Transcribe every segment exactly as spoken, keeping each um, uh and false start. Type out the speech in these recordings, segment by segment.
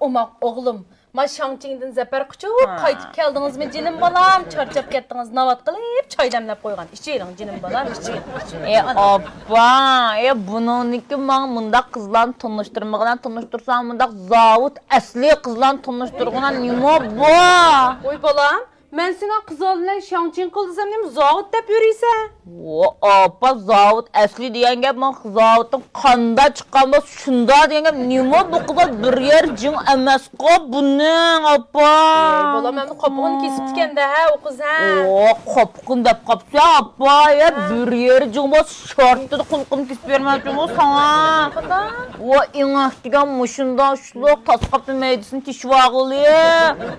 ئوماق ئوغلۇم، ما شاڭچىڭدىن زەپەر قۇچۇپ ھا. قايتىپ كەلدىڭىزمۇ جېنىم بالام؟ چارچاپ كەتتىڭىز، ناۋات قىلىپ چاي دەملەپ قويغان. ئىچىۋېلىڭ جېنىم بالام، ئىچىۋېلىڭ، ئىچىۋېلىڭ. ئى ئانا. ئاپا، ئى بۇنىڭدىكى ماڭا مۇنداق قىزلارنى تونۇشتۇرمىغىنا، تونۇشتۇرساڭ مۇنداق زاۋۇت ئەسلى قىزلارنى تونۇشتۇرغىنا نېمە بۇ؟ ۋاي بالام، مەن سېنىڭ قىزىڭ بىلەن شاڭچىڭ قىل دېسەم نېمە زاۋۇت دەپ يۈرىسەن؟ ۋو ئاپا، زاۋۇت ئەسلى دېگەن گەپ، مانا زاۋۇتتىن قانداق چىققان بولسا شۇنداق دېگەن گەپ. نېمە بۇ قىزلار بىر يەر جىڭ ئەمەسقۇ بۇنىڭ، ئاپا. ئەي بالام، ئەمدى قاپىقىنى كېسىپتىكەن-دە، ھە، ئۇ قىز، ھە؟ ئو، قاپىقىنى دەپ قاپسەن، ئاپا، يا ھە. بىر يەر جىڭ بولسا شارتتىدە قۇلىقىنى كېسىپ بېرىمەن جۇمۇ ساڭا. قانداق؟ ۋو ئېڭەك دېگەن مۇشۇنداق شۇلۇق تاسقاپنى مەيدىسىنى تېشىۋالغىلى.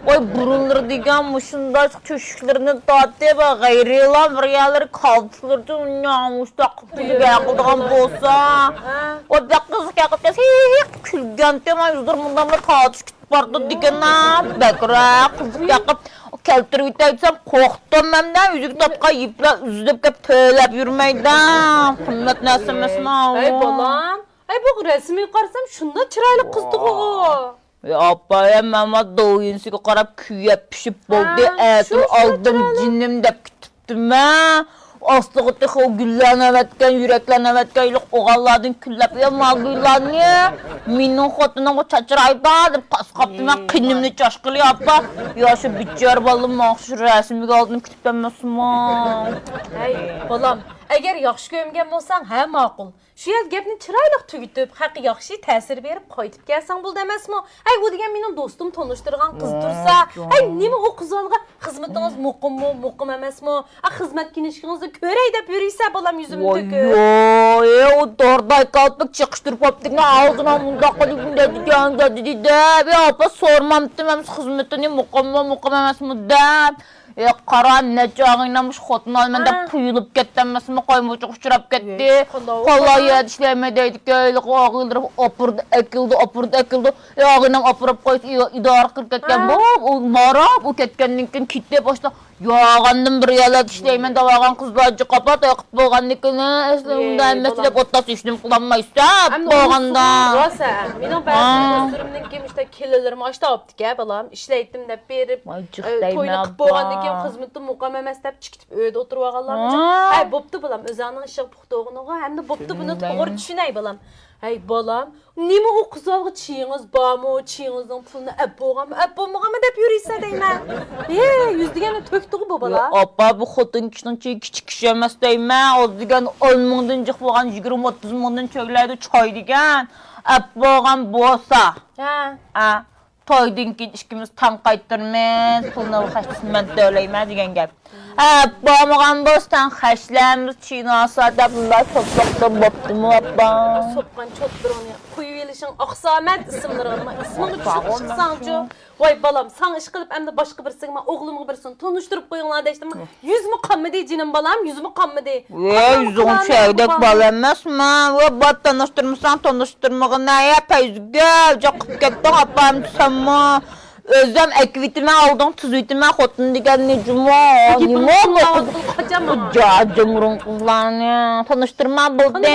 ۋاي بۇرۇنلىرى دېگەن مۇشۇنداق تۆشۈكلىرىنى تارتىپ، غەيرىيلا بىر يەرلىرى كالتىسلىرىچۇ نامۇشتاق قىلىدىغان بولسا. ھە. ئۇ بەك قىزىق گەپ قىلىپ كەلسە، ھېھ، كۈلگەنتى، مانا يۈزلىرى مۇنداق بىر تارتىش كېتىپ بارىدۇ دېگىنە، بەكرەك قىزىق گەپ قىلىپ كەلتۈرۈۋېتەي دېسەم، قورقتۇم مەن-دە، يۈزۈك تارتقان يىپلار ئۈزۈلۈپ كەپ تۆلەپ يۈرمەيدۇ. قىممەت نەرسە ئەمەسمۇ ئەي ئۇ. بالام، ئەي بۇ رەسىمىگە قارىسام شۇنداق چىرايلىق قىزدىغۇ. ۋاي. ئاپا، يا ماما دوۋيىنسىگە قاراپ كۆيۈپ پىشىپ بولدى. ھە، ئەتىل شۇ، شۇ ئالدىم چىرايلىق. جېنىم دەپ كېتىپتىمەن. ئاستىغا تېخى ئۇ گۈللەرنى ئەۋەتكەن، يۈرەكلەرنى ئەۋەتكەن يوق، ئوغانلاردىن كۈنلەپ، يا ما گۈللەرنى مېنىڭ خوتۇنۇمغا چاچرايدا دەپ تاسقاپتىمەن، ئى، قېنىمنى چاشقىلى ئاپا. يا شۇ بىچارە بالىلىرىم ماڭا شۇ رەسىمگە ئالدىم كېتىپ بەرمەسمۇ. ھەي، بالام، ئەگەر ياخشى كۆرمىگەن بولساڭ، ھە، ماقۇل. شۇ يەردە گەپنى چىرايلىق تۈگىتىپ، خەققە ياخشى تەسىر بېرىپ قايتىپ كەلسەڭ بولدى ئەمەسمۇ؟ ھەي، ئۇ دېگەن مېنىڭ دوستۇم تونۇشتۇرغان قىز تۇرسا، ھەي، نېمە ئۇ قىز بالىغا خىزمىتىڭىز مۇقىممۇ، مۇقىم ئەمەسمۇ؟ ئا، خىزمەت كىنىشكىڭىزنى كۆرەي دەپ يۈرىسە، بالام، يۈزۈمنى تۆكۈپ. ۋاي، ئۇ دوردا كالپۇك چېقىشتۇرۇپ قاپتىكەن، ئاغزىنىڭ مۇنداق قىلىپ، مۇنداق دېگەن زادى دەپ، يا ئاپا سورىمامتىم ئەمسە خىزمىتىنى مۇقىممۇ، مۇقىم ئەمەسمۇ دەپ. ئى، قارا، نەچچە ئاغىنەم شۇ خوتۇن ئالىمەن دەپ ھە. قۇيۇلۇپ كەتتى ئەمەسمۇ، قويمۇچۇق ئۇچراپ كەتتى. ئى، قانداق قالاي بولغان؟ يەردە ئىشلەيمەن دەيدىكەن، ھېلىقى ئاغىنىلىرى ئاپىرىدۇ، ئەكېلىدۇ، ئاپىرىدۇ، ئەكېلىدۇ. ئى، ئاغىنەم ئاپىراپ قويسا، ئى، ئىدارە قىلىپ كەتكەن ھە. بولۇپ، ئۇ ماراپ، ئۇ كەتكەندىن كېيىن كېتىپ، باشتا ياغاندىن بىر يەرلەردە ئىشلەيمەن دەۋالغان قىزلار جىقاپات ئايقىپ بولغاندىن كېيىن، ئەسلى ئەي، ئۇنداق ئەمەس بالام. دەپ ئوتلاپ ھېچنېمە قىلالمايسەن، ئەمدى بولغاندا. ئۇنىسىغۇ راست، ھە. مېنىڭ بەزى ھە. دوستلىرىمنىڭكى مۇشۇنداق كېلىنلىرىمۇ ئاشتا ئاپتىكەن، بالام. ئىشلەيتتىم دەپ بېرىپ، ۋاي، ئە، جىق توينى دەيمەن، قىلىپ بولغاندىن كېيىن ئاپا. خىزمىتىم مۇقىم ئەمەس دەپ چىقىپ ئۆيدە ئولتۇرۇۋالغانلارمۇ جىق. ھە. ئەي، بوپتۇ، بالام، ئۆزۈڭنىڭ ئىشىغا پۇختا بولغىنىغا، ھەمدە بوپتۇ، بۇنى شۇنداق. توغرا چۈشىنەي، بالام. ھەي، بالام، نېمە ئۇ قىزلارغا چېيىڭىز بارمۇ، چېيىڭىزنىڭ پۇلىنى ئەپ بولغانمۇ، ئەپ بولمىغانمۇ دەپ يۈرىسەن دەيمەن. ھە، يۈز دېگەننى تۆكتىغۇ بۇ بالا. يا ئاپا، بۇ خوتۇن كىشىنىڭ چېيى كىچىك كىشى ئەمەس دەيمەن. ئاز دېگەن ئون مىڭدىن جىق بولغان، يىگىرمە ئوتتۇز مىڭدىن چۆگلەيدۇ چاي دېگەن. ئەپ بولغان بولسا. ھە. ھە. تويدىن كېيىن ئىككىمىز تەڭ قايتۇرىمىز، پۇلنى خەجلىسىنى مەن تۆلەيمەن دېگەن گەپ. ھە، بولمىغان بولسا تەڭ خەجلەرمىز، چىناسا دەپ مۇنداق توپلۇقتا بوپتىمۇ، ئاپا؟ سوققان چوتلىرىڭنى قويۇۋېلىشىڭ ئاقسامەت ئىسىملىرىڭنى، ئىسمىڭنى چۈشۈرۈپ چىقساڭچۇ؟ ۋاي بالام، ساڭا ئىشقىلىپ ئەمدى باشقا بىرسىگە، مانا ئوغلۇمغا بىرسىنى تونۇشتۇرۇپ قويۇڭلار دەيتتىم. يۈزمۇ قانمىدى جېنىم بالام، يۈزمۇ قانمىدى. ۋە، يۈزۈڭ چەگدەك بالا ئەمەسمۇ؟ ۋە، بار تونۇشتۇرمىساڭ تونۇشتۇرمىغىنا، يا پەيزىگۈل، جاق قىلىپ كەتتىڭ ئاپام سەنمۇ. ئۆزۈم ئەكىۋېتىمەن، ئالدىڭ تۈزۈۋېتىمەن، خوتۇن دېگەننى جۇمۇ. نېمە بۇ قىز؟ جا جۇمرۇڭ قىزلارنى تونۇشتۇرما بولدى.